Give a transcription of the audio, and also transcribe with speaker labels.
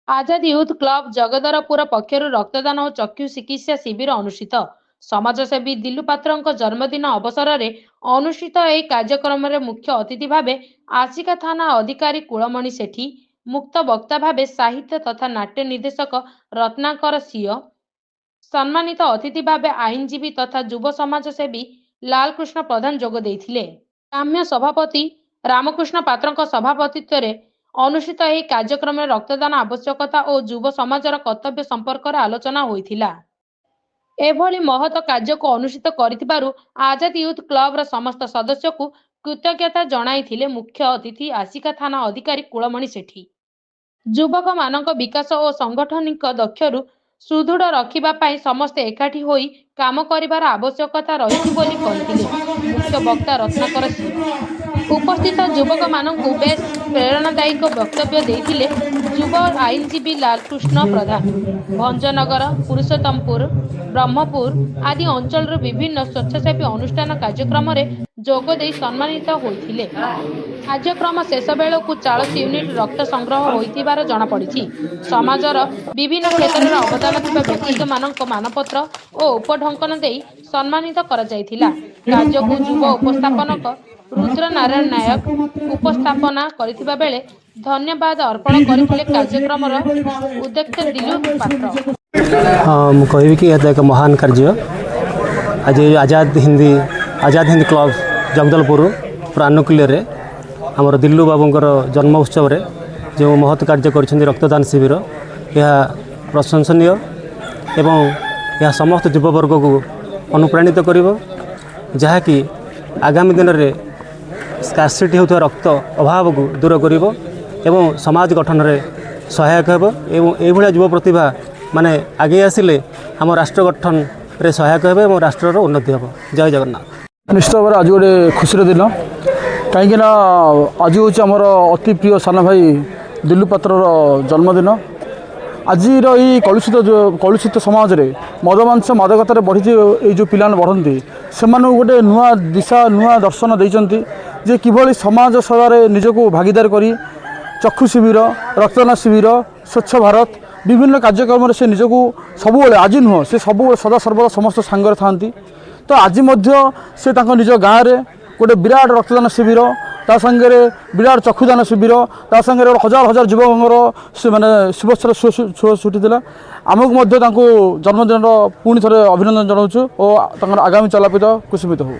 Speaker 1: Azad youth club ଜଗଦରପୁର ପକ୍ଷରୁ ରକ୍ତଦାନ ଓ ଚକ୍ଷୁ ଚିକିତ୍ସା ଶିବିର ଅନୁଷ୍ଠିତ। ସମାଜସେବୀ ଦିଲୁ ପାତ୍ରଙ୍କ ଜନ୍ମଦିନ ଅବସରରେ ଅନୁଷ୍ଠିତ ଏହି କାର୍ଯ୍ୟକ୍ରମରେ ମୁଖ୍ୟ ଅତିଥି ଭାବେ ଆସିକା ଥାନା ଅଧିକାରୀ କୁଳମଣି ସେଠୀ, ମୁକ୍ତ ବକ୍ତା ଭାବେ ସାହିତ୍ୟ ତଥା ନାଟ୍ୟ ନିର୍ଦ୍ଦେଶକ ରତ୍ନାକର ସିଅ, ସମ୍ମାନିତ ଅତିଥି ଭାବେ ଆଇନଜୀବୀ ତଥା ଯୁବ ସମାଜସେବୀ ଲାଲକୃଷ୍ଣ ପ୍ରଧାନ ଯୋଗ ଦେଇଥିଲେ। ଗ୍ରାମ୍ୟ ସଭାପତି ରାମକୃଷ୍ଣ ପାତ୍ରଙ୍କ ସଭାପତିତ୍ୱରେ ଅନୁଷ୍ଠିତ ଏହି କାର୍ଯ୍ୟକ୍ରମରେ ରକ୍ତଦାନ ଆବଶ୍ୟକତା ଓ ଯୁବ ସମାଜର କର୍ତ୍ତବ୍ୟ ସମ୍ପର୍କରେ ଆଲୋଚନା ହୋଇଥିଲା। ଏଭଳି ମହତ କାର୍ଯ୍ୟକୁ ଅନୁଷ୍ଠିତ କରିଥିବାରୁ ଆଜାଦ ୟୁଥ୍ କ୍ଲବର ସମସ୍ତ ସଦସ୍ୟଙ୍କୁ କୃତଜ୍ଞତା ଜଣାଇଥିଲେ ମୁଖ୍ୟ ଅତିଥି ଆସିକା ଥାନା ଅଧିକାରୀ କୁଳମଣି ସେଠୀ। ଯୁବକମାନଙ୍କ ବିକାଶ ଓ ସାଂଗଠନିକ ଦକ୍ଷରୁ ସୁଦୃଢ଼ ରଖିବା ପାଇଁ ସମସ୍ତେ ଏକାଠି ହୋଇ କାମ କରିବାର ଆବଶ୍ୟକତା ରହିଛି ବୋଲି କହିଥିଲେ ମୁଖ୍ୟ ବକ୍ତା ରତ୍ନାକର ସିଂହ। ଉପସ୍ଥିତ ଯୁବକମାନଙ୍କୁ ବେଶ୍ ପ୍ରେରଣାଦାୟକ ବକ୍ତବ୍ୟ ଦେଇଥିଲେ ଯୁବ ଆଇନଜୀବୀ ଲାଲକୃଷ୍ଣ ପ୍ରଧାନ। ଭଞ୍ଜନଗର, ପୁରୁଷୋତ୍ତମପୁର, ବ୍ରହ୍ମପୁର ଆଦି ଅଞ୍ଚଳରୁ ବିଭିନ୍ନ ସ୍ୱେଚ୍ଛାସେବୀ ଅନୁଷ୍ଠାନ କାର୍ଯ୍ୟକ୍ରମରେ ଯୋଗ ଦେଇ ସମ୍ମାନିତ ହୋଇଥିଲେ। କାର୍ଯ୍ୟକ୍ରମ ଶେଷ ବେଳକୁ 40 ୟୁନିଟ୍ ରକ୍ତ ସଂଗ୍ରହ ହୋଇଥିବାର ଜଣାପଡ଼ିଛି। ସମାଜର ବିଭିନ୍ନ କ୍ଷେତ୍ରରେ ଅବଦାନ ଥିବା ବ୍ୟକ୍ତିତ୍ୱମାନଙ୍କ ମାନପତ୍ର ଓ ଉପଢୌକନ ଦେଇ ସମ୍ମାନିତ କରାଯାଇଥିଲା। କାର୍ଯ୍ୟକୁ ଯୁବ ଉପସ୍ଥାପକ ରୁଦ୍ର ନାରାୟଣ ନାୟକ ଉପସ୍ଥାପନା କରିଥିବା ବେଳେ ଧନ୍ୟବାଦ ଅର୍ପଣ କରିଥିଲେ କାର୍ଯ୍ୟକ୍ରମର ଉଦ୍ୟୋକ୍ତା ଦିଲୁ ପାତ୍ର।
Speaker 2: ହଁ, ମୁଁ କହିବି କି ଏହା ତ ଏକ ମହାନ କାର୍ଯ୍ୟ। ଆଜି ଆଜାଦ ହିନ୍ଦୀ କ୍ଲବ ଜଗଦଲପୁର ଆନୁକୂଲ୍ୟରେ ଆମର ଦିଲ୍ଲୁ ବାବୁଙ୍କର ଜନ୍ମ ଉତ୍ସବରେ ଯେଉଁ ମହତ୍ କାର୍ଯ୍ୟ କରିଛନ୍ତି, ରକ୍ତଦାନ ଶିବିର, ଏହା ପ୍ରଶଂସନୀୟ ଏବଂ ଏହା ସମସ୍ତ ଯୁବବର୍ଗକୁ ଅନୁପ୍ରାଣିତ କରିବ, ଯାହାକି ଆଗାମୀ ଦିନରେ ସ୍କାର୍ସିଟି ହେଉଥିବା ରକ୍ତ ଅଭାବକୁ ଦୂର କରିବ ଏବଂ ସମାଜ ଗଠନରେ ସହାୟକ ହେବ ଏବଂ ଏଇଭଳିଆ ଯୁବ ପ୍ରତିଭା ମାନେ ଆଗେଇ ଆସିଲେ ଆମ ରାଷ୍ଟ୍ର ଗଠନରେ ସହାୟକ ହେବେ ଏବଂ ରାଷ୍ଟ୍ରର ଉନ୍ନତି ହେବ। ଜୟ ଜଗନ୍ନାଥ।
Speaker 3: ନିଶ୍ଚିତ ଭାବରେ ଆଜି ଗୋଟେ ଖୁସିର ଦିନ, କାହିଁକିନା ଆଜି ହେଉଛି ଆମର ଅତି ପ୍ରିୟ ସାନ ଭାଇ ଦିଲୁ ପାତ୍ରର ଜନ୍ମଦିନ। ଆଜିର ଏଇ କଳୁଷିତ ସମାଜରେ ମଦ, ମାଂସ, ମାଦକତାରେ ବଢ଼ିଛି। ଏଇ ଯେଉଁ ପିଲାମାନେ ବଢ଼ନ୍ତି, ସେମାନଙ୍କୁ ଗୋଟେ ନୂଆ ଦିଶା, ନୂଆ ଦର୍ଶନ ଦେଇଛନ୍ତି ଯେ କିଭଳି ସମାଜ ସେବାରେ ନିଜକୁ ଭାଗିଦାର କରି ଚକ୍ଷୁ ଶିବିର, ରକ୍ତଦାନ ଶିବିର, ସ୍ୱଚ୍ଛ ଭାରତ, ବିଭିନ୍ନ କାର୍ଯ୍ୟକ୍ରମରେ ସେ ନିଜକୁ ସବୁବେଳେ, ଆଜି ନୁହଁ, ସେ ସବୁବେଳେ ସଦା ସର୍ବଦା ସମସ୍ତ ସାଙ୍ଗରେ ଥାଆନ୍ତି। ତ ଆଜି ମଧ୍ୟ ସେ ତାଙ୍କ ନିଜ ଗାଁରେ ଗୋଟେ ବିରାଟ ରକ୍ତଦାନ ଶିବିର, ତା ସାଙ୍ଗରେ ବିରାଟ ଚକ୍ଷୁଦାନ ଶିବିର, ତା ସାଙ୍ଗରେ ହଜାର ହଜାର ଯୁବକଙ୍କର ସେ ମାନେ ଶୁଭେଚ୍ଛାର ସୁଅ ଛୁଟିଥିଲା। ଆମକୁ ମଧ୍ୟ ତାଙ୍କୁ ଜନ୍ମଦିନର ପୁଣି ଥରେ ଅଭିନନ୍ଦନ ଜଣାଉଛୁ ଓ ତାଙ୍କର ଆଗାମୀ ଚଲାପଥ କୁସୁମିତ ହେଉ।